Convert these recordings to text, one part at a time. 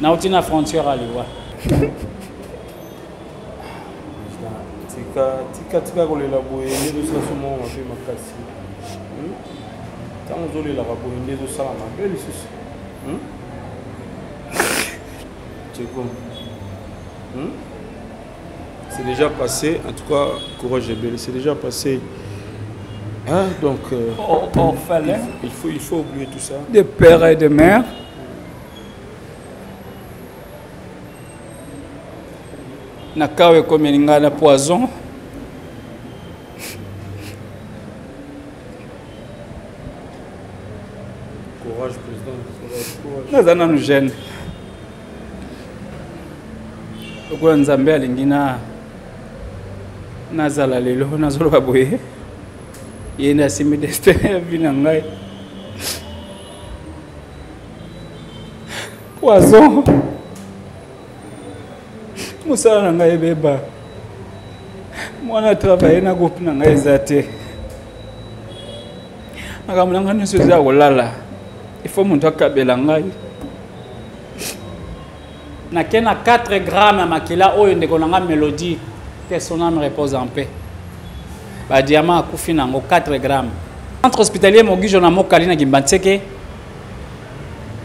Nauti na frontière ya liwa. Tika tika tika kolela boye nde ezosala so moko mabe makasi. Hmm? Ntango ozolelaka boye nde ezosala mabe lisusu. Hmm? Tcheko. Hmm? C'est déjà passé, en tout cas, courage ebele, c'est déjà passé. Hein, donc, euh, orphelin. Il faut, il faut oublier tout ça. De père et de mère. Na kawa ekomeli ngai na poison. Courage, président. Courage, courage. Naza nanu jeune. Lokola Nzambe alingi na nazala lelo nazoloba boye ye nde asimbi destin ya vie na ngai poison mosala na ngai ebeba mwana travaille na groupe na ngai eza te makambo na ngai nyonso eza ya kolala ifo moto akabela ngai nake na 4 gramme ya makila oyo ndeko na ngai melodie que son âme repose en paix badiama akufi na yango 4 gramme centre hospitalier mogijo na mokali na kimbanseke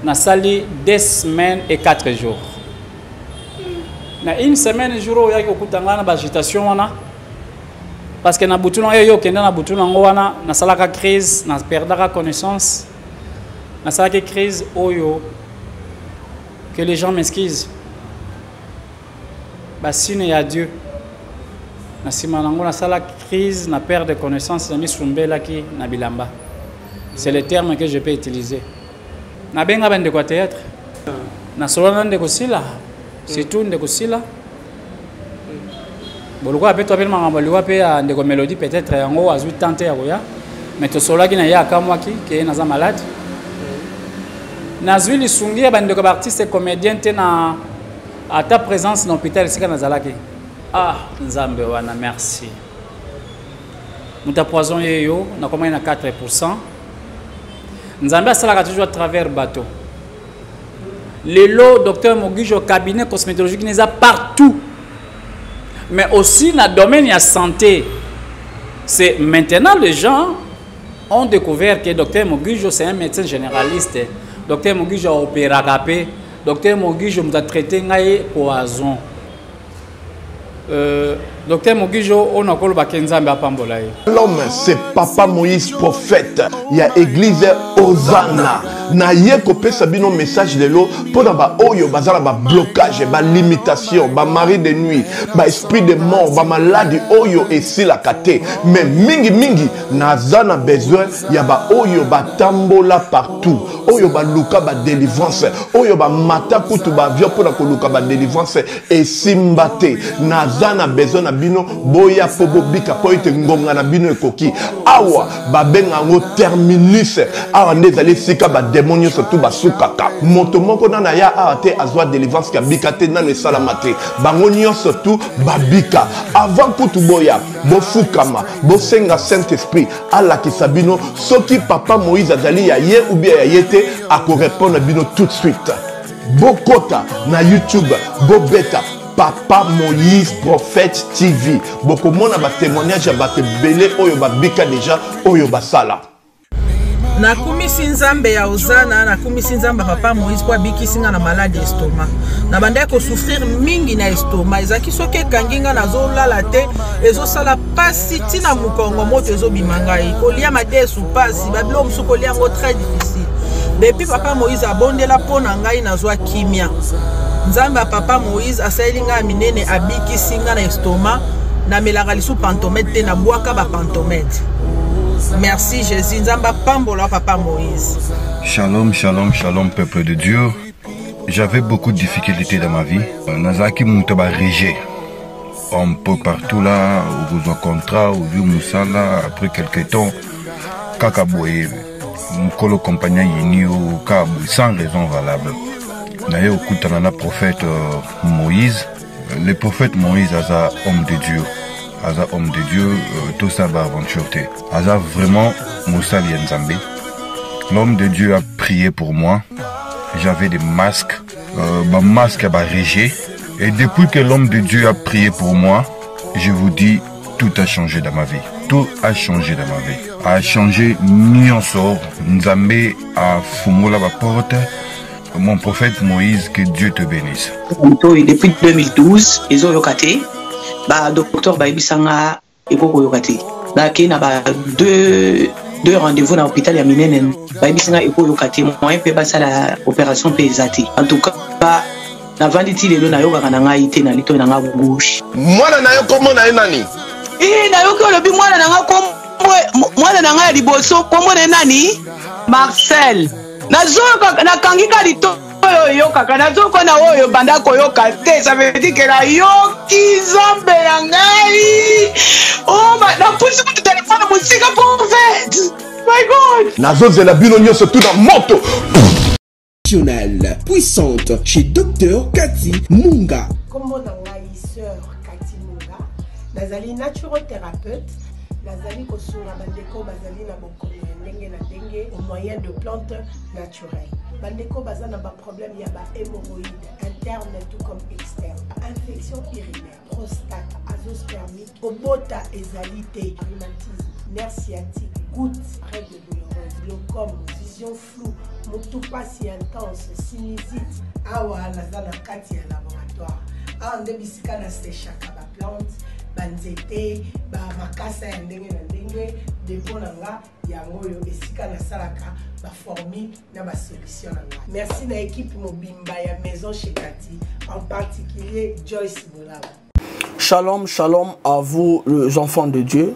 nasali 2 semaines et 4 jours na une semaine jour oyo oyaki kokuta ngai na baagitation wana parce que na butu na yo okenda na butu nango wana nasalaka crise na perdaka connaissance nasalaki crise oyo que les gens m'excusent basine ya dieu na nsima nango nasalaki crise na perte de connaissance na misumbelaki na bilamba c'est le terme que je peux utiliser nabenga bandeko ya théâtre nasolola na ndeko sila surtout ndeko sila bolokola mpe toapeli makambo ya liwa mpe ya ndeko mélodie peut-être yango azwi temps te ya koya mais tosololaki na ye akamwaki ke naza malade nazwi lisungi ya bandeko ya baartiste comédien te na ata présence na hôpital esika nazalaki ah nzambe wana merci moto ya poison ye yo nakomaki na 4 pourcent nzambe asalaka toujours à travers bato lelo docteur mogijo cabinet cosmétologique neza partout mais aussi na domaine ya santé c'est maintenant les gens ont découvert que docteur mogijo c'est un médecin généraliste docteur mogijo aopéraka mpe docteur mogijo moto atraite ngai poison Euh, docteur Mogijo oyo nakolobaka Nzambe apambola ye. L'homme c'est papa Moïse prophète ya église Hosanna na ye kopesa bino message lelo mpo na baoyo baza na bablocage balimitation bamari de nuit baesprit de mort bamaladi oyo esilaka te mais mingimingi naza na besoin ya baoyo batambola partout oyo baluka badelivrance oyo bamata kutu baavion mpo na koluka badelivrance esimba te naza na besoin na bino boya mpo bobika mpo ete ngonga na bino ekoki awa babenga yango terminus awa nde ezali esika bademo nyonso tu basukaka moto moko nano aya awa te azwa delivrance kabika te nano esalama te bango nyonso tu babika avant kutu boya bofukama bosenga saint esprit alakisa bino soki papa moïse azali ya ye ou bien ya ye te akorepondre bino tout de suite bokota na youtube bobeta papa moïse prophète tv bokomona batémoignage ya bato ebele oyo babika deja oyo basala Nakumisi Nzambe ya Ozana, nakumisi Nzambe ya papa Moïse mpo abikisi nga na maladi estomac. Nabandaki kosouffrir mingi na estomac, ezalaki soki ekangi nga nazolala te, ezosala pasi ntina mokongo moto ezobima ngai, kolia madesu pasi, babiloko mosusu kolia yango très difficile. Depuis papa Moïse abondela mpo na ngai nazwa kimia. Nzambe ya papa Moïse asaleli ngai minene, abikisi nga na estomac, namelaka lisusu pantomètre te, nabwaka ba pantomètre. Merci Jésus, Nzambe apambola papa Moïse. Shalom, shalom, shalom, peuple de Dieu. J'avais beaucoup de difficultés dans ma vie. Nazalaki moto ba rejet. Un peu partout là, okozwa contrat, ozwi mosala, après quelque temps, kaka boye, mokolo compagnie ayini yo, kaka boye, sans raison valable. Naye okutana na prophète euh, Moïse. Le prophète Moïse aza homme de Dieu. Aza homme de Dieu, euh, tout ça ba aventure te. Aza vraiment mosali ya Nzambe. L'homme de Dieu a prié pour moi. J'avais des masques. euh, ba masque ya ba rejet. Et depuis que l'homme de Dieu a prié pour moi, je vous dis, tout a changé dans ma vie. Tout a changé dans ma vie. A changé nyonso. Nzambe a fungola ba porte. Mon prophète Moïse, que Dieu te bénisse. Depuis 2012, ezoyoka te. Ba docteur bayebisa nga ekoki koyoka te. Bakei na ba deux deux rendez-vous na hôpital ya minene bayebisi nga ekoyoka te moyen mpe basala opération mpe eza te. En tout cas navandi ti lelo nayokaka na ngai te na litoi na nga gauche. Mwana na yo kombo na ye nani? Ee, nayoki olobi mwana na nga kombo, mwana na ngai ya liboso kombo na ye nani? Marcel. Nazoyoka nakangi ka litoi oyo oyokaka nazoyoka na oyo banda koyoka te ça veut dire que nayoki nzambe na ngai oh, napusi kutu telefone mosika prophète my god nazozela bino nyonso tu na moto Nationale puissante chez Docteur Cathy Munga. Kombo na ngai sœur Cathy Munga, nazali naturothérapeute, nazali kosunga bandeko bazali na bokono ya ndenge na ndenge au moyen de plantes naturelles. Bandeko baza na ba problème ya ba hémorroïdes interne tout comme externe, infection urinaire, prostate, azoospermie, kobota ezali te, rhumatisme, nerf sciatique, goutte, règles douloureuses, glaucome, vision floue, mutu pasi intense, sinusite. Awa naza na kati ya laboratoire. Awa nde bisika na sechaka ba plante, ba nzete, ba makasa ya ndenge na ndenge. Depot na nga yango oyo esika nasalaka ba formule na ba solution na nga. Merci na equipe mobimba ya Maison chez Cathy, en particulier Joyce Bolaba. Shalom, shalom à vous les enfants de Dieu.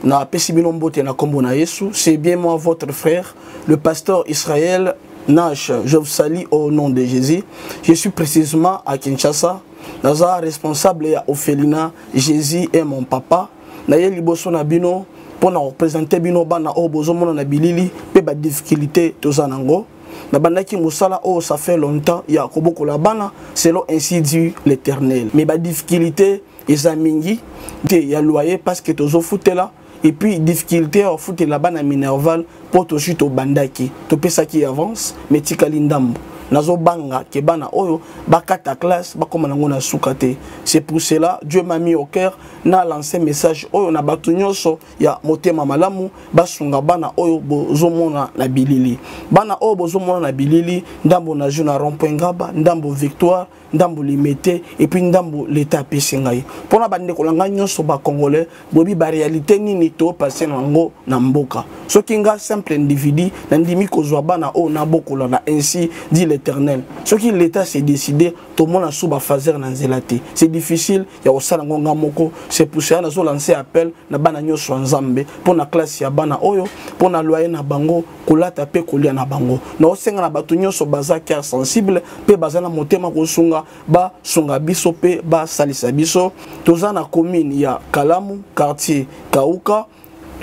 Na pesi bino mbote na kombo na Yesu. C'est bien moi votre frère, le pasteur Israël Nash. Je vous salue au nom de Jésus. Je suis précisément à Kinshasa. Naza responsable ya orphelinat Jésus est mon papa. Na ye liboso na bino mpo na représenter bino bana oyo bozomona na bilili mpe ba difficulté toza nango. Nabandaki mosala oyo ça fait longtemps ya kobokola bana selon ainsi dit l'Éternel. Mais ba difficulté eza mingi te ya loyer parce que tozofutela et puis difficulté ya kofutela bana Minerval mpo tozwi tobandaki topesaki avance mais tikali ndambo. Nazobanga ke bana oyo bakata classe bakoma nango na suka te. C'est pour cela Dieu m'a mis au cœur na lancer message oyo na bato nyonso ya motema malamu basunga bana oyo bozomona na bilili. Bana oyo bozomona na bilili, ndambo na jeu na rond-point Ngaba, ndambo Victoire, ndambo Limete et puis ndambo l'État apesi ngai. Mpona bandeko na ngai nyonso ba Congolais, boyebi ba réalité nini to passer na yango na mboka. Soki nga simple individu nandimi kozwa bana oyo nabokola na ainsi dit l'Éternel. Soki l'État s'est décidé, tomona sous ba phaser na nzela te. C'est difficile ya kosala ngo nga moko. C'est pour cela nazo lancer appel na bana nyonso ya Nzambe mpo na classe ya bana oyo, mpo na loyer na bango, kolata pe kolia na bango. Na osenga na bato nyonso baza cœur sensible pe baza na motema kosunga, basunga biso pe basalisa biso. Toza na commune ya Kalamu, quartier Kauka,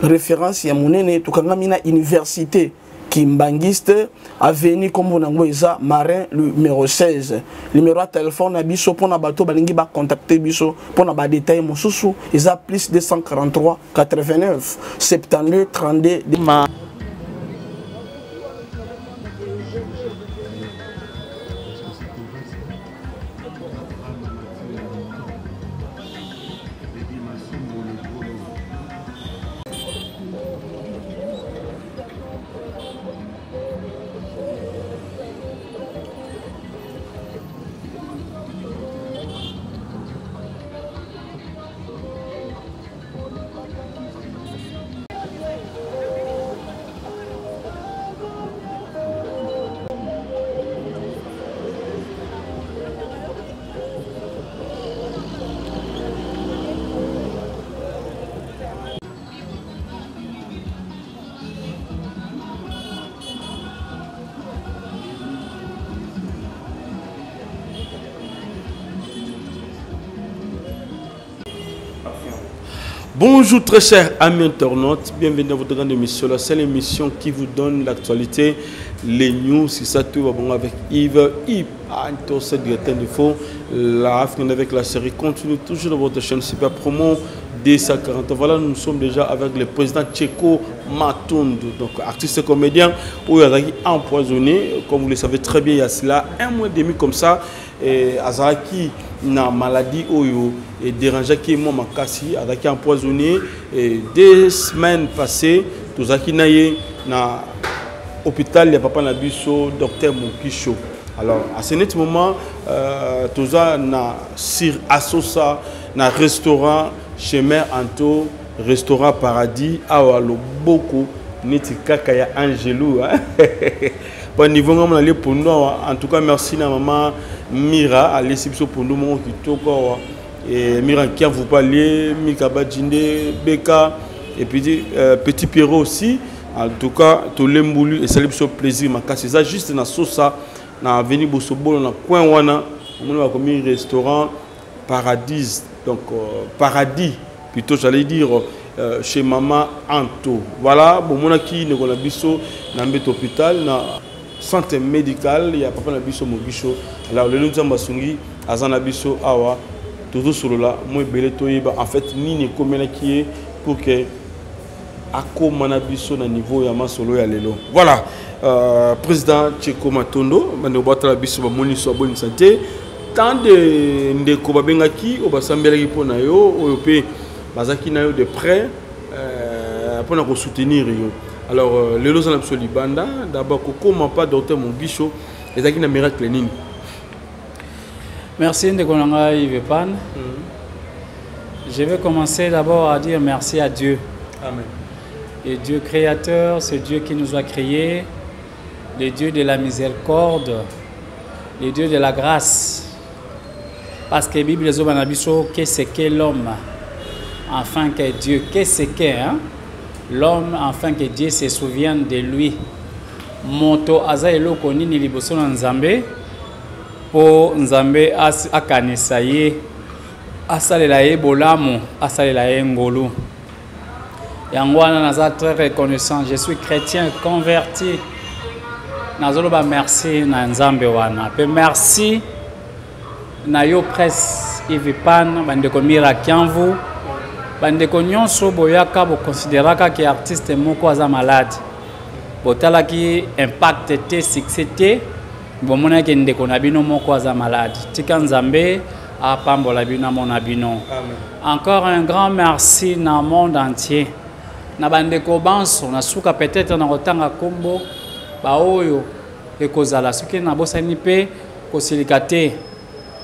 référence ya monene, tokangami na université Kimbanguiste, avenue kombo nango eza Marin numéro 16. Numéro ya téléphone na biso pona bato balingi ba contacter biso pona ba détails mosusu eza plus 243 89 72 32. Ma Bonjour très chers amis internautes, bienvenue dans votre grande émission, la seule émission qui vous donne l'actualité, les news, c'est ça tout va bon avec Yves, Yves Antos, directeur de fond, la Afrique avec la série continue toujours dans votre chaîne Super Promo. 240. Voilà, nous sommes déjà avec le président Tcheko Matondo, donc artiste et comédien, où il a empoisonné, comme vous le savez très bien, il y a cela un mois et demi comme ça, et azalaki na maladie oyo et dérangeaki moi makasi, azalaki empoisonné, et deux semaines passées, tozalaki na ye na hôpital ya papa na biso docteur Mokisho. Alors à ce net moment, toza na Sir Asosa na restaurant chez Mère Anto, restaurant Paradis awa loboko neti kaka ya Angelou, hein. Ba niveau nga mona le pondo awa. En tout cas merci na maman Mira alesi biso pondo moko kitoko awa. Et Mira qui vous parler, Mika Badjinde, Beka et puis petit Pierrot aussi. En tout cas tolembulu et ça biso plaisir makasi. Ça juste na sosa na avenue Bosobolo na coin wana on a commis restaurant Paradis, donc Paradis plutôt j'allais dire chez maman Anto. Voilà, bon monaki ne kona biso na mbeto hôpital na centre médical il y a papa na biso Mogisho. Alors le nzamba sungi azana biso awa toujours sur là moi belé toyeba en fait nini komela qui est pour que akoma na biso na niveau ya masolo ya lelo. Voilà, président Tcheko Matondo bande batala biso ba moni so bonne santé. Tant de ndeko babengaki o basambelaki pona yo oyo pe bazaki na yo de près pona ko soutenir yo. Alors lelo za na biso libanda d'abord kokoma pa docteur Mogisho ezaki na miracle nini? Merci ndeko na ngai Yves Pan. Je vais commencer d'abord à dire merci à Dieu. Amen. Et Dieu créateur, c'est Dieu qui nous a créés, le Dieu de la miséricorde, le Dieu de la grâce. Parce que la Bible dit, qu'est-ce que l'homme afin que Dieu, qu'est-ce que, hein? L'homme afin que Dieu se souvienne de lui. Moto aza eloko nini liboso na Nzambe po Nzambe akanisa ye, asalela ye bolamu, asalela ye ngolu. Yango wana naza très reconnaissant, je suis chrétien converti. Nazoloba merci na Nzambe wana. Pe merci na yo presse Yves Pan, bandeko Mira Kianvu, bandeko nyonso boyaka bokonsideraka ke artiste moko aza malade. Botalaki impact te, succès te, bomonaki ndeko na bino moko aza malade. Tika Nzambe apambola bino, amona bino. Amen. Encore un grand merci na monde entier. Na bandeko banso, na suka peut-être na kotanga kombo ba oyo ekozala soki na bosani pe kosilika te,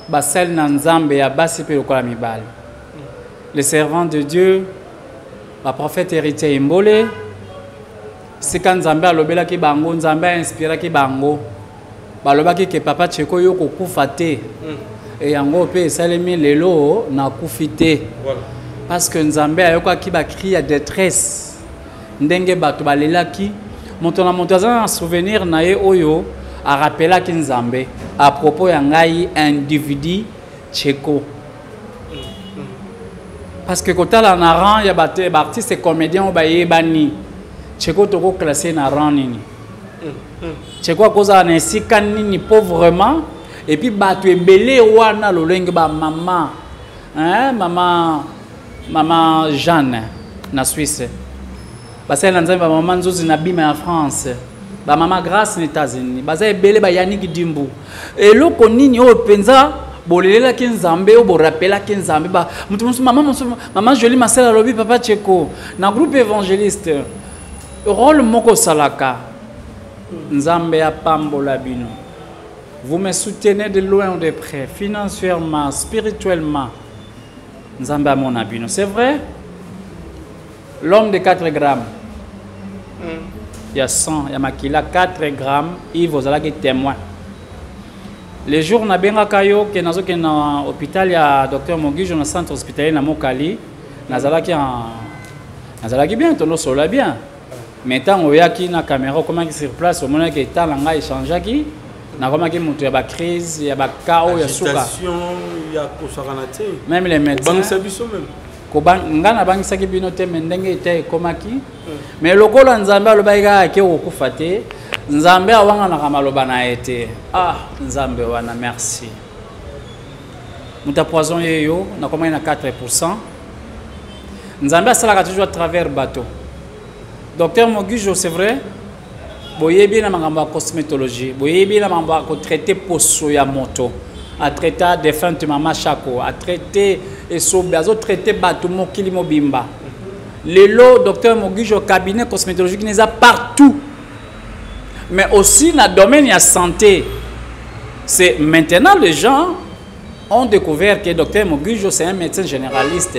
basali na Nzambe ya basi pe lokola mibali. Les servants de Dieu, ba prophète héritier Imbole, sika Nzambe alobelaki bango, Nzambe a inspiraki bango. Balobaki ke papa Tcheko yo kokufa te. Et yango pe esalemi lelo na kufi te. Parce que Nzambe ayokaki ba cri ya détresse. Ndenge bato balelaki, moto na moto aza na souvenir na ye oyo a rappelaki Nzambe à propos ya ngai individu Tcheko. Parce que kotala na rang ya bato ba artiste et comédien oyo bayebani, Tcheko toko classer na rang nini? Tcheko akozala na esika nini po vraiment? Et puis bato ebele wana lolenge ba mama, hein, mama, mama Jeanne na Suisse. Basali na Nzambe ba mama Nzuzi na Bima ya France, ba mama Grâce na États-Unis, baza ebele ba Yannick Dimbu. Eloko nini oyo penza bolelelaki Nzambe, oyo borapelaki Nzambe, ba mutu mosusu, mama mosusu, mama Jolie Marcel alobi papa Tcheko na groupe évangéliste rôle moko salaka Nzambe apambola bino. Vous me soutenez de loin ou de près, financièrement, spirituellement. Nzambe amona bino. C'est vrai? L'homme de 4 grammes. Il y a 100, il y a makila 4 grammes, Yves ozalaki témoin. Le jour na bengaka yo ke nazoke na hôpital ya docteur Mogijo na centre hospitalier na Mokali, nazalaki en nazalaki bien, tono sola bien. Mais tant oyaki na caméra okomaki sur place, omonaki état na ngai échangeaki, nakomaki moto ya ba crise, ya ba cas oyo ya suka. Agitation ya kosakana te. Même les médecins. Obangisa biso même. Nga nabangisaki bino te, mais ndenge ete ekomaki. Mais lokola Nzambe alobaki kaka ke okokufa te, Nzambe awanganaka maloba na ye te. Ah, Nzambe wana, merci. Moto ya poison ye yo, nakomaki na 4%. Nzambe asalaka toujours à travers bato. Docteur Mogijo, c'est vrai, boyebi na makambo ya cosmétologie, boyebi na makambo ya kotraite poso ya moto, atraita défunte mama Chako, atraite esobe, azotraite bato mokili mobimba. Lelo docteur Mogijo, cabinet cosmétologique neza partout, mais aussi na domaine ya santé. C'est maintenant les gens ont découvert que docteur Mogijo, c'est un médecin généraliste.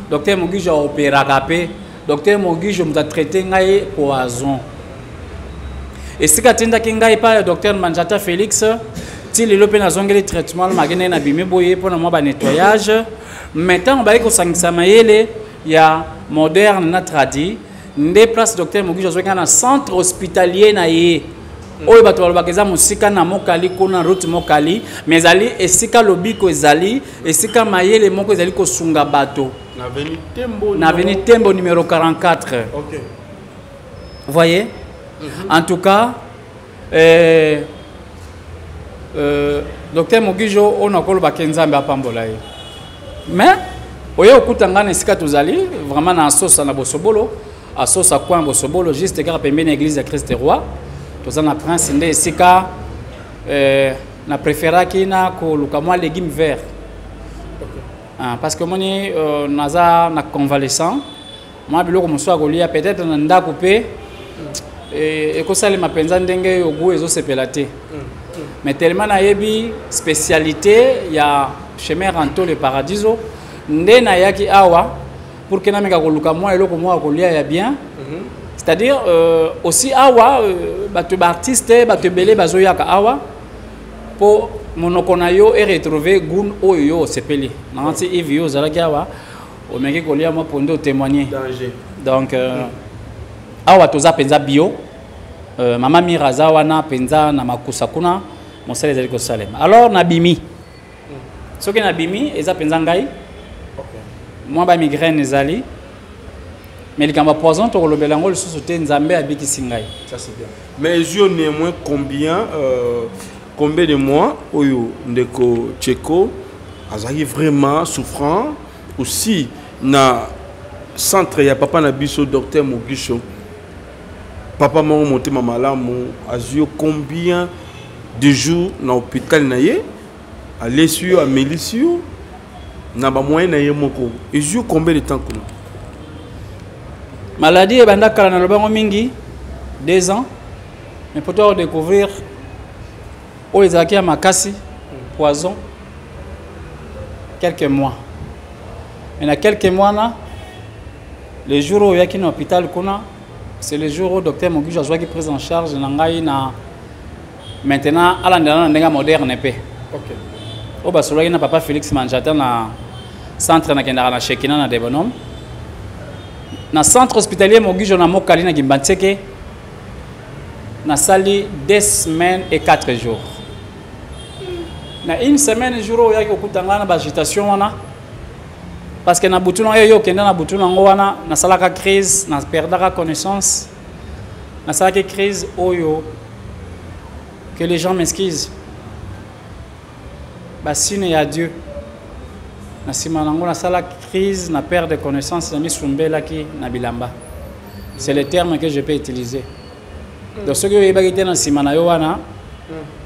Docteur Mogijo aopéraka mpe. Docteur Mogijo moto atraite ngai poison. Esika atindaki ngai epai ya docteur Manjata Félix, ti lelo mpe nazongeli traitement alomaki ndenge nabimi boye mpona mwa banettoyage. Mais ntango bayaki kosangisa mayele ya moderne na tradi, nde place docteur Mogijo azwaki ngai na centre hospitalier na ye, oyo bato balobaka eza mosika na Mokali kuna, route Mokali, mais ezali esika lobiko, ezali esika mayele moko ezali kosunga bato. Na avenue Tembo. Na avenue Tembo numéro 44. Voyez? En tout cas, docteur Mogijo, oyo nakolobaka, Nzambe apambola ye. Mais oye okuta ngai na esika tozali vraiment na Asosa, na Bosobolo, Asosa coin Bosobolo, juste kaka pembeni ya église ya Christ Roi. Toza na Prince, nde esika na préféraki na koluka mwa légume vert. Ah, parce que omoni, naza na convalescent, mwa biloko mosusu ya kolia peut-être na ndako mpe ekosalema mpenza ndenge oyo goût ezosepela te. Mais tellement nayebi spécialité ya chemin Ranto le Paradiso, nde nayaki awa pour ke nameka koluka mwa eloko moko ya kolia ya bien. C'est-à-dire aussi awa, bato baartiste, bato ebele bazoyaka awa mpo monoko na yo eretrouve goût oyo yo osepeli. Nanti Yves, yo ozalaki awa, omeki kolia mwa pondu, otémoigner. Danger. Donc awa toza mpenza bio. Mama Mira aza wana mpenza na makusa kuna, mosala ezali kosalema. Alors nabimi, soki nabimi eza mpenza ngai mwa bamigraine ezali, mais likambo ya poison tokolobela yango lisusu te. Nzambe abikisi ngai. Ça, c'est bien. Mais ezwi néanmoins combien de mois oyo ndeko Tcheko azalaki vraiment souffrant aussi na centre ya papa na biso docteur Mogisho, papa moko motema malamu? Azwi yo combien de jours na hôpital na ye, alesi yo, amelisi yo na bamoyen na ye moko? Ezwi yo combien de temps kuna? Maladie ebanda kala, na lobango mingi 2 ans, mais po to découvrir oyo ezalaki ya makasi, poison, quelques mois. Mais na quelques mois na le jour oyo oyaki na hôpital kuna, c'est le jour où docteur Mogijo azwaki prise en charge na ngai. Na maintenant alandela na ndenge ya moderne mpe oyo basololaki na papa Félix Manjata na centre nakendaka na Shekina na Debonhomme, na centre hospitalier Mogijo na Mokali na Kimbanseke, nasali 2 semaines et 4 jours. Na une semaine, jour oyo oyaki kokuta ngai na baagitation wana, parce que na butu na yo okende na butu nango wana, nasalaka crise, naperdaka connaissance, nasalaki crise oyo, que les gens m'excusent, basigne ya Dieu. Na nsima nango nasalaki crise na perte de connaissance, na misumbelaki na bilamba, c'est le terme que je peux utiliser. Donc soki oyebaki te, na nsima na yo wana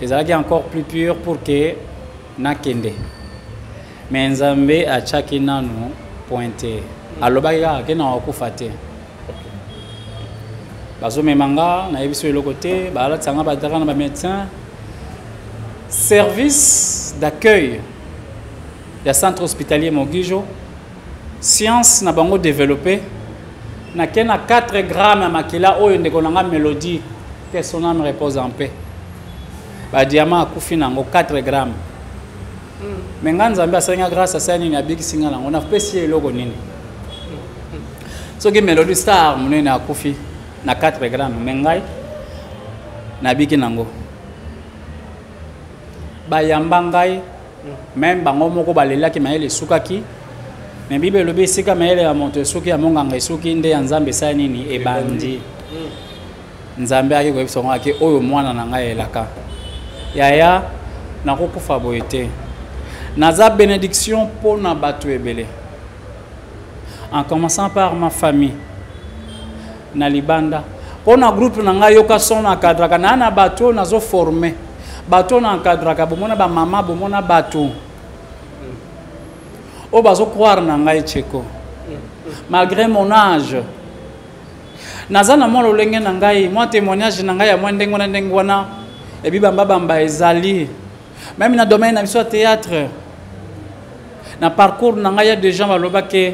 ezalaki encore plus pur pour que nakende. Mais Nzambe atiaki nanu point te, alobaki kaka ke na wakufa te. Bazomema nga, nayebi so eloko te, balatisa nga badrap na bamédecin, service d'accueil ya centre hospitalier Mogijo, science na bango développé. Nake na 4 gramme ya makila oyo ndeko na nga Mélodie, que son âme repose en paix, badiamant akufi nango 4 gramme. Mais nga Nzambe asali nga grâce, asali nini? Abikisi nga nango. Napesi ye eloko nini? Soki Mélodie, star monene, akufi na 4 gramme, mais ngai nabiki nango. Bayamba ngai, même bango moko balelaki, mayele esukaki. Mais Bible elobi esika mayele ya moto esuki, ya monganga esuki, nde ya Nzambe esali nini? Ebandi. Nzambe aki koyebisa ngo ake oyo mwana na ngai elaka yaya, nakokufa boye te, naza bénédiction mpo na bato ebele. En commençant par ma famille na libanda mpo na groupe na ngai yoka son na encadraka naa na bato oyo nazoforme bato oyo na encadraka bomona bamama bomona bato oyo bazocroire na ngai cheko malgré mon âge naza na mwa lolenge na ngai mwa témoignage na ngai ya mwa ndenge wana ndenge wana ebibambabamba ezali meme na domaine na biso ya théâtre na parcours na ngai ya des gens balobaki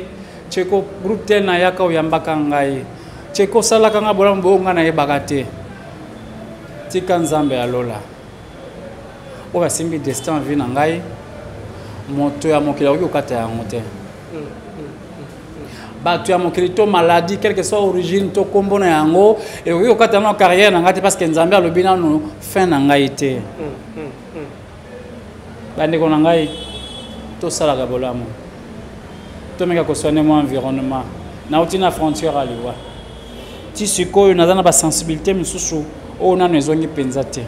cheko groupe tel nayaka oyambaka ngai cheko osalaka ngai bolamu boyo ngai nayebaka te tika nzambe ya lola oyo asimbi destin vie na ngai moto ya mokili akoki kokata yango te bato ya mokili to maladie quelque soit origine to nkombo na yango ekoki kokata nano carrière na ngai te parce que nzambe alobi nano fin na ngai te bandeko na ngai tosalaka bolamu tomeka kosoigne mwa environnement nauti na frontière ya liwa ti sikoyo naza na basensibilité mosusu oyo nano ezongi mpenza te.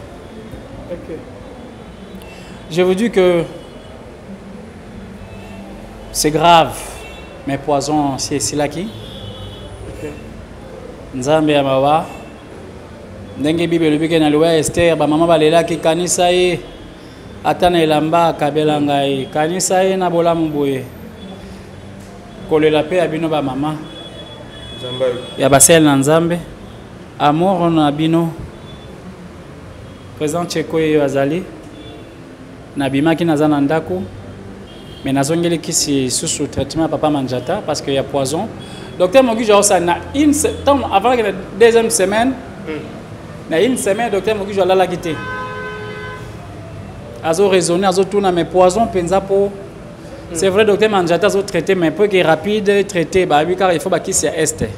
Je vous dis que c'est grave, mais poison si esilaki. Nzambe ya mawa ndenge bible elobi ke na liwa ya ester bamama balelaki kanisa ye ata na elamba akabela ngai kanisa ye na bolamu boye kolela mpe ya bino bamama ya basele na nzambe amour na bino président cheko yeyo azali nabimaki naza na ndako mais nazongeli kisi lisusu traitement ya papa manjata parce que ya poison docteur mogijo aosala na une ntango avant na deuxième semaine na une semaine docteur mogijo alalaki te azo raisonner azotuna mais poison mpenza mpo c'est vrai docteur manjata azotraite mais mpo eke rapide traité bayebi kaka il faut bakisi ya este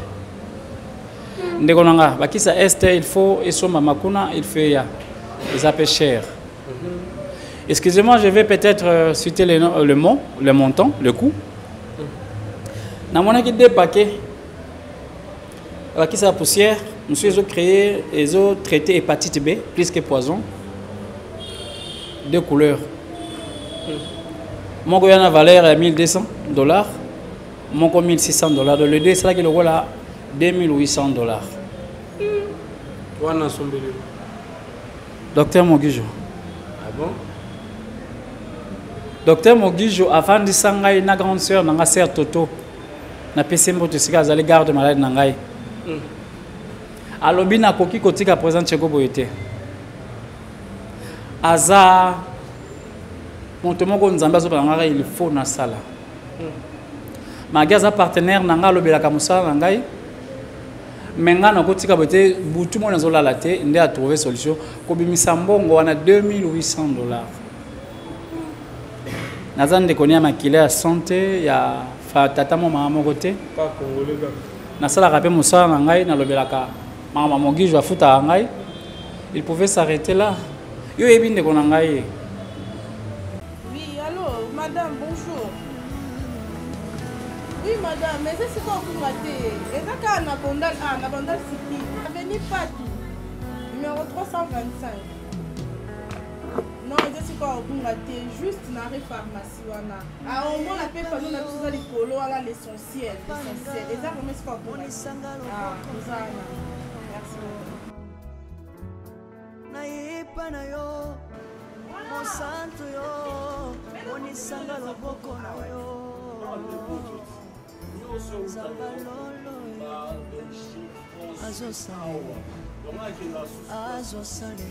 ndeko na nga bakisi ya este il faut esombama kuna il faut eya eza mpe cher. Excusez-moi, je vais peut-être citer le mot, le montant, le coût. Namonaki deux paquets bakisi ya poussière mosusu ezocréer ezotraite hépatite B plus que poison, deux couleurs, moko ya na valeur ya 1200 $, moko 1600 $. Donc le deux esalaki lokola 2800 $. Wana asombeli? Docteur Mogijo. Ah bon? Docteur Mogijo afandisa ngai na grande sœur na nga, sœur Toto, napesi mboto esika azali, garde malade na ngai. Alobi nakoki kotika président Cheko boye te, aza moto moko nzambe azopela ngai, il faut nasala magi aza partenaire na ngai, alobelaka mosala na ngai, me ngai nakotika boye te. Butu moko nazolala te nde atrouve solution kobimisa mbongo wana 2800 $. Naza ndeko ni ya makila ya sante ya fa tata mo mama moko te. Pas congolais kaka. Nasalaka mpe mosala na ngai, nalobelaka makambo Mogijo afutaka ngai. Il pouvait s'arrêter là, yo oyebi ndeko na ngai. Oui, allô, madame, bonjour. Oui, madame, mais c'est quoi vous matez? Et ça, na Bandal, ah, na Bandal City, avenue Patou, numéro 325. Non, eza sikoyo obunga te, juste na re pharmacie wana. Ah, omona mpe pano na biso eza likolo wana, l'essentiel, l'essentiel. Eza vraiment sikoyo obunga te. Ah, eza wana. Merci beaucoup. Nayepa na yo mosantu yo monisanga loboko na yo nzamba lolo azosala azosala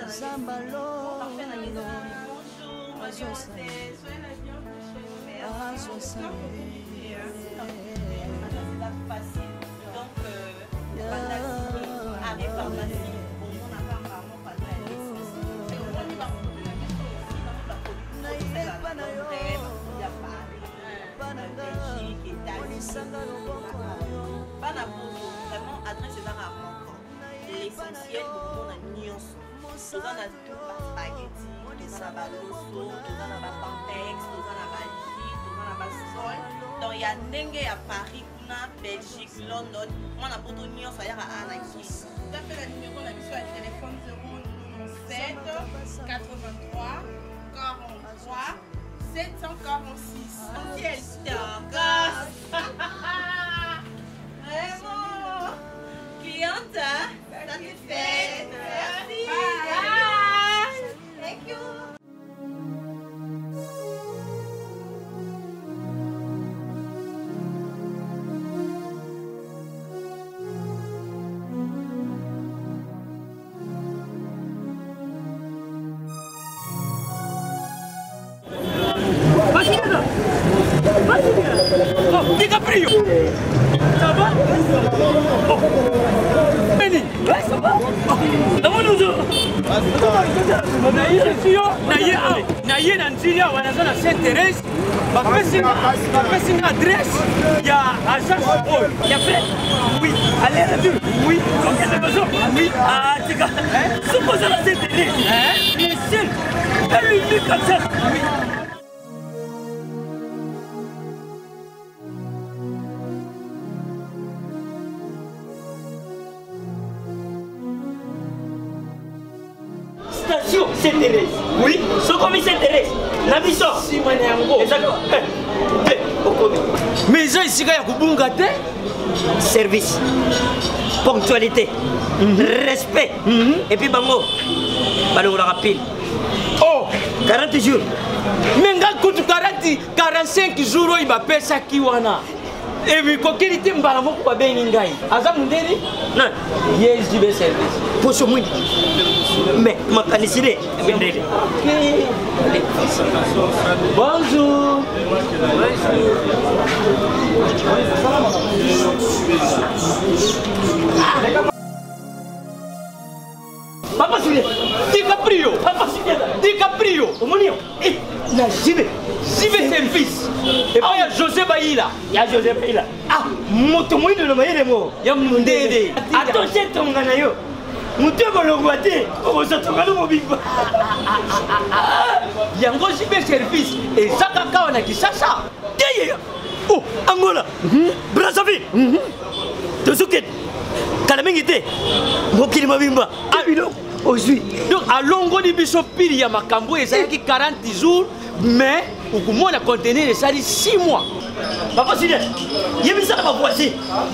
nzamba lolo azosala azosala. Donc, arrêt pharmacie, omonaka vraiment panneau ya l'essentiel. Omoni baproduit na biso aussi, bango baproduit ya Paris, Belgique, États-Unis, bana poto. Vraiment adresse ezaka moko, l'essentiel. Bokomona nyonso, toza na tout, baspaghetti, toza na baloso, toza na bapampex, toza na bajus, toza na basol, donc ya ndenge ya Paris kuna, Belgique, London, mwana poto nyonso ayaka aa na kisi. Tout à fait, la numéro na biso ya téléphone 097 83 43 746. Essentiel. DiCaprio. Ça va oh. Beni, ouais, ça va namoni ozo yo naye awa naye na nzili awa naza na saint thérèse bapesi nga adresse ya agence oyo ya fe oui aller retour oui okende besoin oui atika soki oza na saint thérèse le seul et l'unique agence oui. Station Saint-Thérèse. Oui, sokomi Saint-Thérèse. Na biso. Sima na yango. Ezali te okomi. Mais eza esika ya kobunga te. Service. Ponctualité. Mm -hmm. Respect. Mm -hmm. Et puis bango balongolaka pile. Oh, 40 jours. Mais nga kutu 40 45 jours oyo bapesaki wana. Emikokeli te mbala moko babengi ngai. Aza mundeli? Nani? Ye JB service. Poso mwindi. Mais makanisi nde mindele. Bonjour. Papa Julien. DiCaprio. Papa Julien. DiCaprio. Omoni yo. Eh, na JB. JB service. Epai ya José Bayila. Ya José Bayila. Ah, moto moyindo na mayele mo. Ya mundele. Attention tonga na yo. Moto ekolongwa te, okozwa tonga no mobimba. Yango JB service eza kaka awa na Kinshasa. Te ye. Oh, Angola. Brazzaville. Tozokende. Kala mingi te. Mokili mobimba. Ah, biloko ozwi. Donc alongoli biso pili ya makambo ezalaki 40 jours mais okomona conteneur esali 6 mois. Papa Julien, yebisa na bavoisin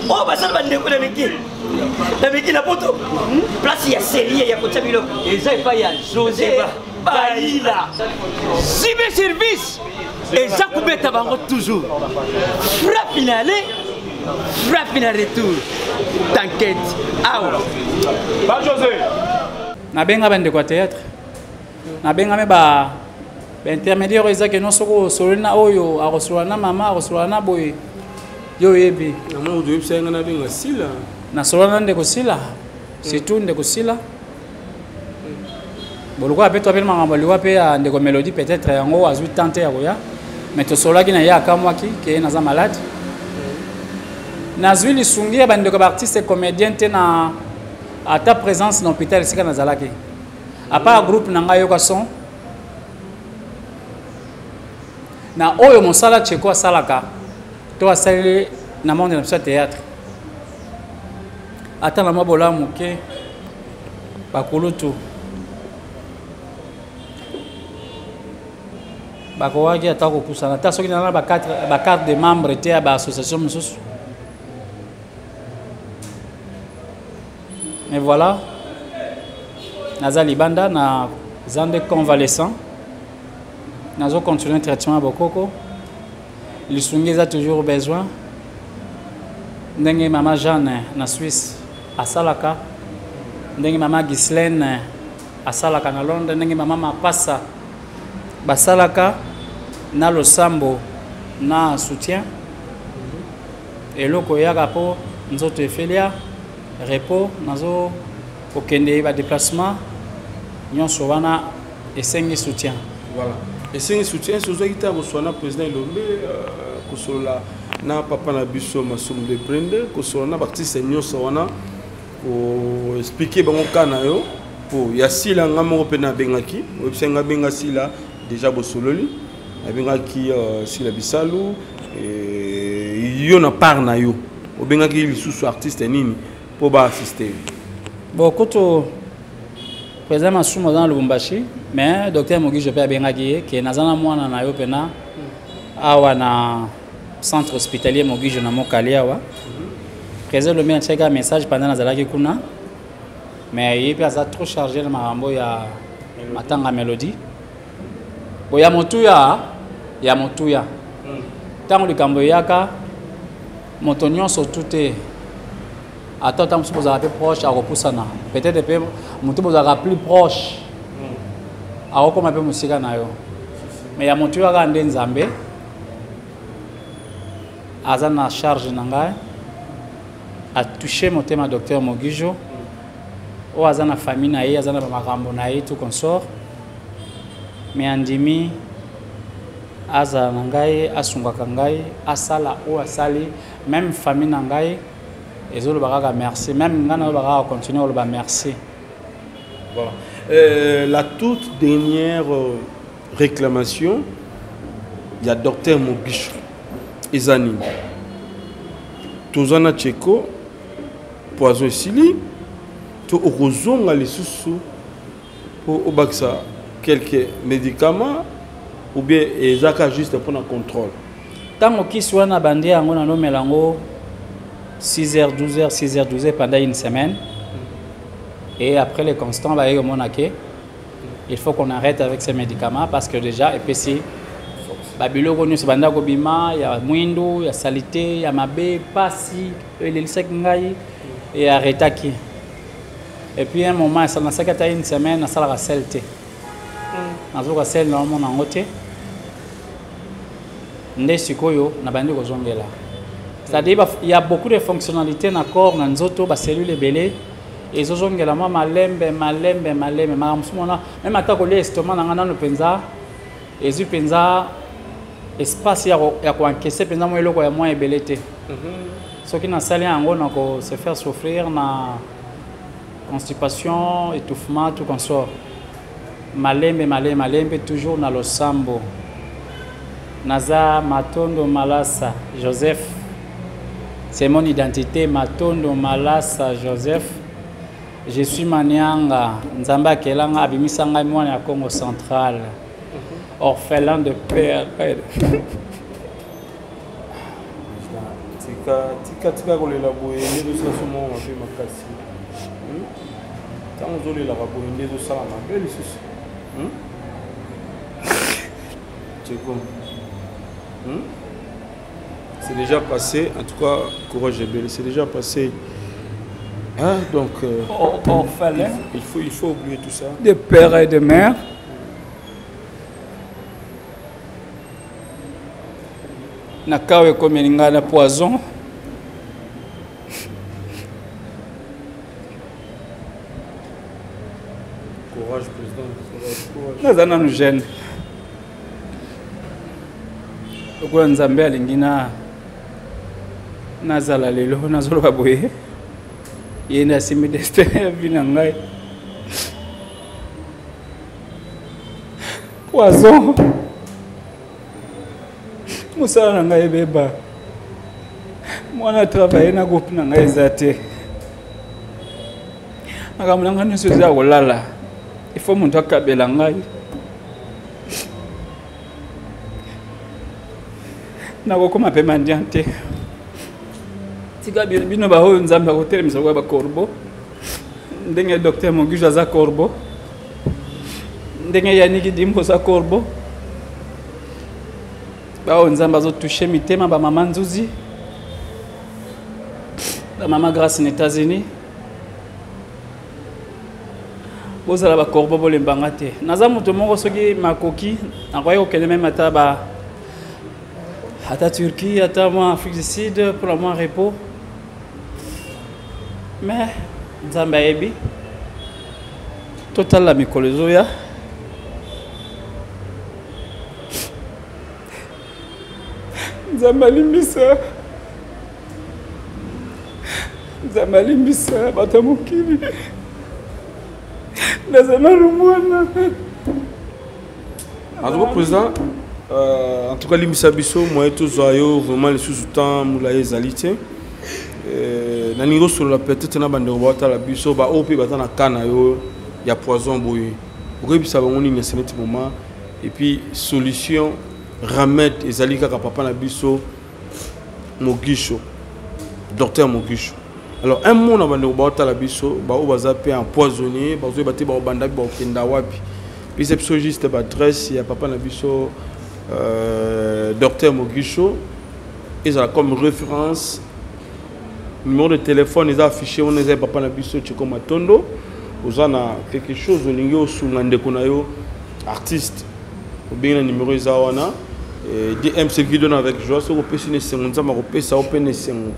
oyo basala bandeko na miki na miki na poto place ya serie ya kotya biloko eza epai ya José Bayila. Zibe service eza kobeta bango toujours frappe na aller frappe na retour t'inquiète awa ba José nabenga bandeko ya théâtre nabengami ba baintermédiaire oyo eza ke non soki osololi na oyo akosolola na mama akosolola na boye yo oyebi oyebisa nga nabenga sila nasolola na ndeko sila surtout ndeko sila bolokola mpe toapeli makambo liwa mpe ya ndeko mélodie peut-être yango azwi temps te ya koya mais tosololaki na ye akamwaki ke ye naza malade nazwi lisungi ya bandeko ya baartiste comédien te na ata présence na hôpital esika nazalaki à part groupe na ngai yoka son na oyo mosala cheko asalaka to asaleli na monde na biso ya théâtre ata na mwa bolamu moke bakulutu bakokaki ata kopusana ata soki nana bacarte de membre te ya baassociation mosusu mais voilà naza libanda naza nde convalescent nazo continuer traitement ya bokoko lisungi eza toujours besoin ndenge mama jeanne na suisse asalaka ndenge mama ghislaine asalaka na londres ndenge mama mapasa basalaka na losambo na soutien eloko eyaka mpo nzoto efelia repos nazo kokende ba déplacement nyonso wana esengi soutien voilà esengi soutien esi ozwaki ntango kosolola na président elombe euh, kosolola na papa na biso masumu de brende kosolola na baartiste nyonso wana koexplike bango ka na yo mpo ya sila nga moko mpe nabengaki oyebisaki nga benga sila déjà bosololi nabengaki euh, sila bisalu yo na part na yo obengaki lisusu artiste nini mpo baassiste yo bon kutu président masumu aza na lubumbashi mais docteur mogijo mpe abengaki ye ke naza na mwana na yo mpena awa na centre hospitalier mogijo na mokali awa président lomi atiaki message pendant nazalaki kuna mais ye mpe aza trop chargé na makambo ya matanga mélodie bo ya motuya ya motuya ntango likambo eyaka moto nyonso tu te ata ntango mosusu bozalaka mpe proche akopusana peut-être mpe moto bozalaka plus proche akokoma mpe mosika na yo mais ya motuya kaka nde nzambe Aza na charge na ngai. A touché motema docteur Mogijo. Oyo aza na famille na ye, aza na ba makambo na ye tout consort. Mais andimi azala na ngai, asungaka ngai, asala oyo asali, même famille na ngai ezoloba kaka merci, même ngai naloba kaka continuer koloba merci. Voilà. La toute dernière réclamation, il y a docteur Mogisho, eza nini? Toza na Tcheko, poison esili, to okozonga lisusu po obakisa quelques médicaments ou bien ezaka juste pour na contrôle. Tango kisi wana bandi yango nanomela yango 6h 12h 6h 12h pendant une semaine. Et après les constants baye komona ke il faut qu'on arrête avec ces médicaments parce que déjà epesi babiloko nyonso banda kobima ya mwindu ya salite ya mabe pasi elelisaki ngai e arretaki. Et puis un moment nasalaki ata une semaine nasalaka sel te, nazoka sel naomona yango te, nde sikoyo nabandi kozongela. C'est-à-dire il y a beaucoup de fonctionnalités na corps, na nzoto, ba cellules ebele ezozongela mwa malembe malembe malembe. Makambo mosusu mona même ata kolia estomac na ngai nano mpenza ezwi mpenza espace ya koencaisse mpenza mwa eloko ya mwa ebele te. Soki nasali yango na ko se faire souffrir na constipation, étouffement, tout consort. Malembe malembe malembe, toujours na losambo. Naza Matondo Malasa Joseph, c'est mon identité, Matondo Malasa Joseph. Je suis Manianga, Nzambe akelanga abimisa ngai mwana ya Congo central, orphelin de père. Tika, tika, tika kolela boye nde ezosala so moko mabe makasi. Ntango ozolelaka boye nde ezosala mabe lisusu. Tcheko. C'est déjà passé, en tout cas, courage ebele, c'est déjà passé. Hein, donc, orphelin. Il faut oublier tout ça. De père et de mère. Na kawe ekomeli ngai na poison. Courage, président. Courage, courage. Naza nanu jeune. Lokola Nzambe alingi na nazala lelo nazoloba boye, ye nde asimbi destin ya vie na ngai. Poison mosala na ngai ebeba, mwana travaille na groupe na ngai eza te, makambo na ngai nyonso eza ya kolala, il faut moto akabela ngai. Nakokoma mpe mendiant te. Tika bino baoyo Nzambe akotelemisa lokola bacorbeau, ndenge docteur Mogijo aza corbeau, ndenge Yannick Dimbo aza corbeau, baoyo Nzambe azotouche mitema, bamama Nzuzi, bamama Grâce na États-Unis, bozala bacorbeau, bolembanga te. Naza moto moko soki makoki nakoki kokende meme ata ba ata Turquie, ata mwa Afrique du Sud pour la mwa repos, mais Nzambe ayebi. Totala mikolo ezoya. Nzambe alimbisa, Nzambe alimbisa bato ya mokili. Naza nanu mwana. En tout cas, président, en tout cas, limbisa biso, moyen tozwa yo vraiment lisusu temps molai ezali te. Nalingi osolola peut-être na bandeko baotala biso, baoyo mpe baza na ka na yo ya poison boye, okoyebisa bango nini na neti moment? Et puis solution, remède ezali kaka papa na biso Mogisho, docteur Mogisho. Alors un mot na bandeko baotala biso, baoyo baza mpe empoisonné, bazoyeba te baobanda bakokenda wapi, pesa biso juste baadresse ya papa na biso docteur Mogisho, ezala comme référence. Numéro de téléphone eza affiché wana, eza ya papa na biso Tcheko Matondo. Oza na quelque chose olingi osunga ndeko na yo artiste, obengi na numéro eza wana. Eh, dm celui qui donne avec joie soki opesi na esengo nzambe akopesa yo mpe na esengo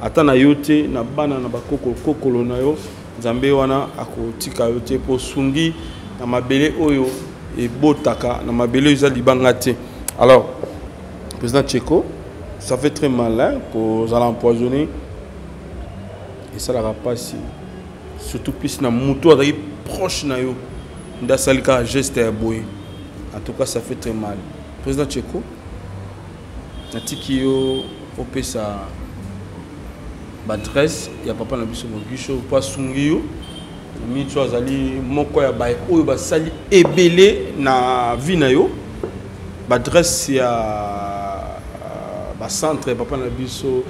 ata na yo te na bana na bakokolo na yo nzambe wana akotika yo te mpo osungi na mabele oyo ebotaka na mabele oyo eza libanga te. Alors président Tcheko, ça fait très mal, hein, kozala empoisonné esalaka mpasi, surtout plus na moto azalaki proche na yo nde asali kaka geste ya boye. En tout cas, ça fait très mal. Président Tcheko, natiki yo opesa baadresse ya papa na biso Mogisho mpo asungi yo minso, azali moko ya baye oyo basali ebele na vie na yo, baadresse ya bacentre ya papa na biso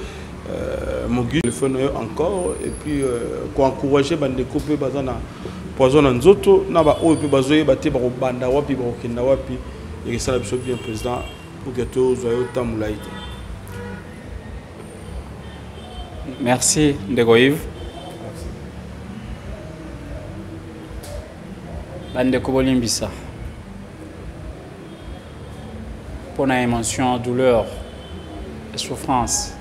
Mogi, telefone na yo encore, et puis koencourage bandeko mpe baza na poison na nzoto na baoyo mpe bazoyeba te bakobanda wapi, bakokenda wapi. Ekesala biso bien, président, pour que tozwa yo ta molai te. Merci ndeko Yves. Bandeko, bolimbisa mpo na émotion, douleur et souffrance.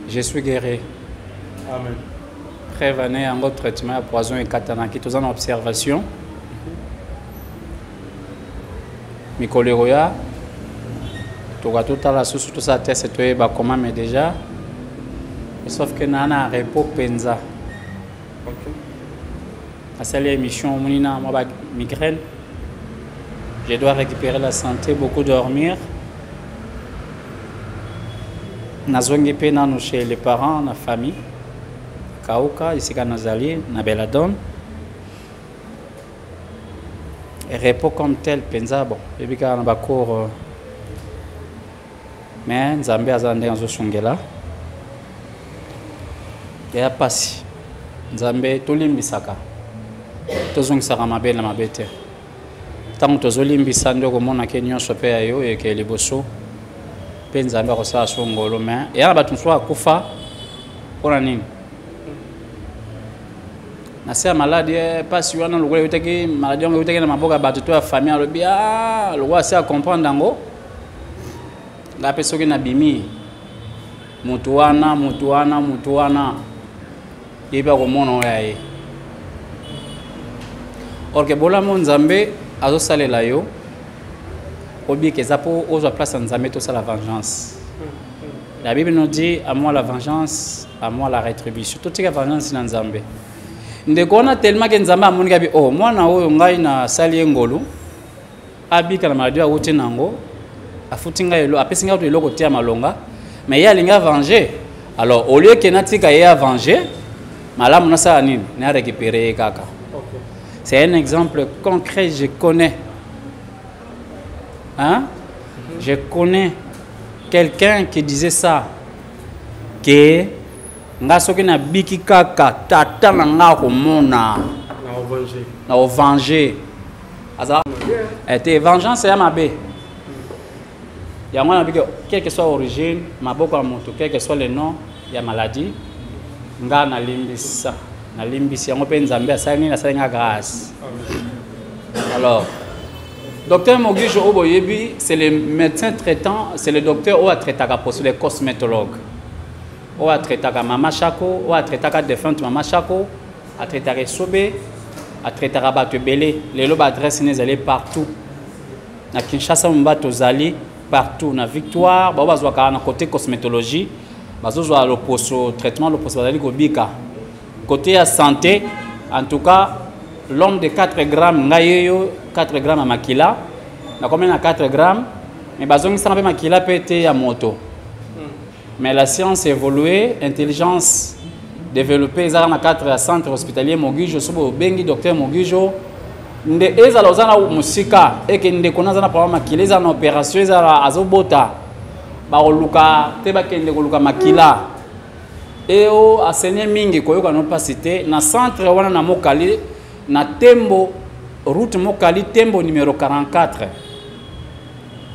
Je suis guéri. Amen. Preuve ane yango, traitement ya poison ekatanaki, toza na observation. Mikolo ekoya toka totala susu, tosala test, toyeba comment. Mais déjà, sauf que naa na repos mpenza. Asali émission, omoni na mwa bamigraine. Je dois récupérer la santé, beaucoup dormir. Nazongi mpe nanu chez les parents, na famille kauka esika nazali na Beladone. Repos comme tel mpenza, bon, eyebi kaka na bacours, mais Nzambe aza ndenge azosungela. Eya mpasi. Nzambe, tolimbisaka, tozongisaka mabe na mabe te. Ntango tozolimbisa nde okomonake nyonso mpe ya yo ekee liboso, mpe Nzambe akosala so ngolo. Mais eya na bato mosusu akufa mpona nini? Na se ya maladi, mpasi wana lokola eutaki, maladi yango eutaki na maboko ya bato to ya famille. Alobi ah, lokola se acomprendre yango, ngai mpe soki nabimi, motu wana, motu wana, motu wana yebi akomona oyo ya ye. Or que bolamu Nzambe azosalela yo obika eza mpo ozwa place ya Nzambe tosala vengeance. La Bible nous dit: à moi la vengeance, à moi la rétribution. Totika vengeance na Nzambe. Ndeko wana, tellement ke Nzambe amoni kabi, oh, mwana oyo ngai nasali ye ngolu, abika na maladie awuti nango, afuti ngai elo, apesi ngai eloko te ya malonga, mais ye alingi avenger. Alors au lieu ke natika ye avenger, malamu nasala nini? Na récupérer ye kaka. C'est un exemple concret. Je connais, hein? Je connais quelqu'un qui disait ça, que nga soki nabiki kaka, tata na nga akomona na ovange. Aza te, vengeance ya mabe. Yango wana biki, quelle que soit origine, maboko ya moto, quel que soit le nom ya maladie, nga nalimbisa, nalimbisi yango mpe Nzambe asali nini? Asali nga grâce. Alors docteur Mogijo oyo boyebi, c'est le médecin traitant, c'est le docteur oyo atraitaka poso, le cosmétologue oyo atraitaka mama Chako, oyo atraitaka défunte mama Chako, atraitaka Esobe, atraitaka bato ebele. Lelo baadresse ne ezali partout na Kinshasa momba, tozali partout na Victoire. Bao bazwaka na côté cosmétologie, bazozwa loposo, traitement loposo, bazali kobika. Côté ya santé, en tout cas l'homme de 4 grammes, ngai yeyo 4 grammes ya makila, nakomi na 4 grammes, mais bazongisaka mpe makila mpe te ya moto. Mais la science évoluée, intelligence développée, ezalaka na cadre ya centre hospitalier Mogijo. So bobengi docteur Mogijo, nde ezala oza na mosika, eke ndeko naza na problème makila, ezala na opération, ezala azobota, bakoluka te, bakende koluka makila eo asenye mingi koyoka no mpasi te. Na centre wana na Mokali, na Tembo, route Mokali Tembo numéro 44.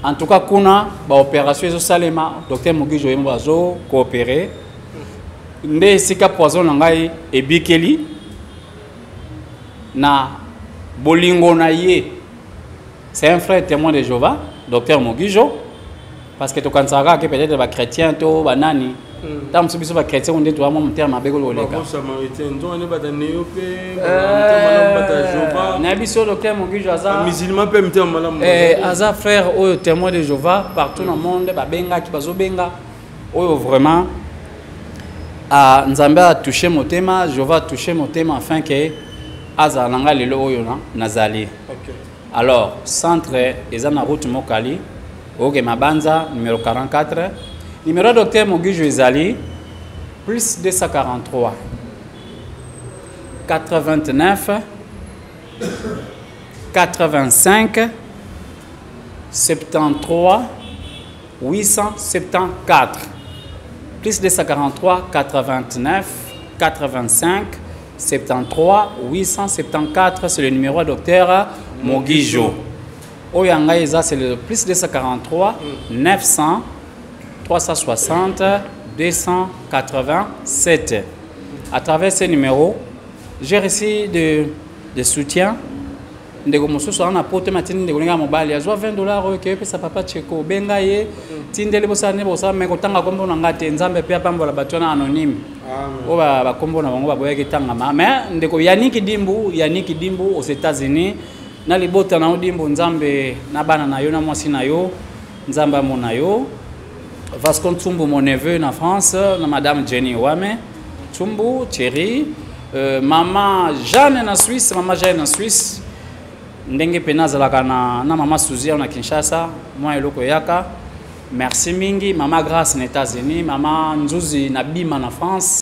En tout cas kuna baopération ezosalema, docteur Mogijo ye moko azocoopérer. Nde esika poison na ngai ebikeli na bolingo na ye. C'est un frère témoin de Jéhovah, docteur Mogijo, parce que tokanisaka kaka ke peut-être bachrétien to banani. Ntango mosusu biso bachrétien nde toya mwa motema mabe koleka. Na biso docteur Mogijo aza musulman mpe motema malamu. Aza frère oyo témoin de Jéhovah partout na monde, babengaki, bazobenga oyo vraiment ah, Nzambe atouche motema, Jéhovah atouche motema afin ke azala na ngai lelo oyo nazali. Alors centre eza na route Mokali, oke Mabanza numéro 44. Numéro ya docteur Mogijo ezali plus 243 89 85 73 874, plus 243 89 85 73 874. C'est le numéro ya docteur Mogijo. Oyo ya ngai eza, c'est le plus 243 900 360 287. À travers ces numéros, j'ai reçu de soutien. Ndeko mosusu aza na poto, matindi ndeko ndenge ya mobali azwa 20 $ oyo ke epesa papa Cheko, obenga ye, tindeli bosala nde bosala me kotanga kombo na nga te. Nzambe mpe apambola bato wana anonyme oyo bakombo na bango baboyaki etangama. Mais ndeko Yaniki Dimbu, Yaniki Dimbu aux États-Unis, na libota na yo Dimbu, Nzambe na bana na yo na mwasi na yo, Nzambe amona yo. Vasco Ntsumbu, mon neveu na France, na madame Jenny Wame Tsumbu Thierry, mama Jeanne na Suisse, mama Jeanne na Suisse, ndenge pena azalaka na mama Suzy awa na Kinshasa, mwa eloko eyaka, merci mingi. Mama Grâce na États-Unis, mama Nzuzi na Bima na France.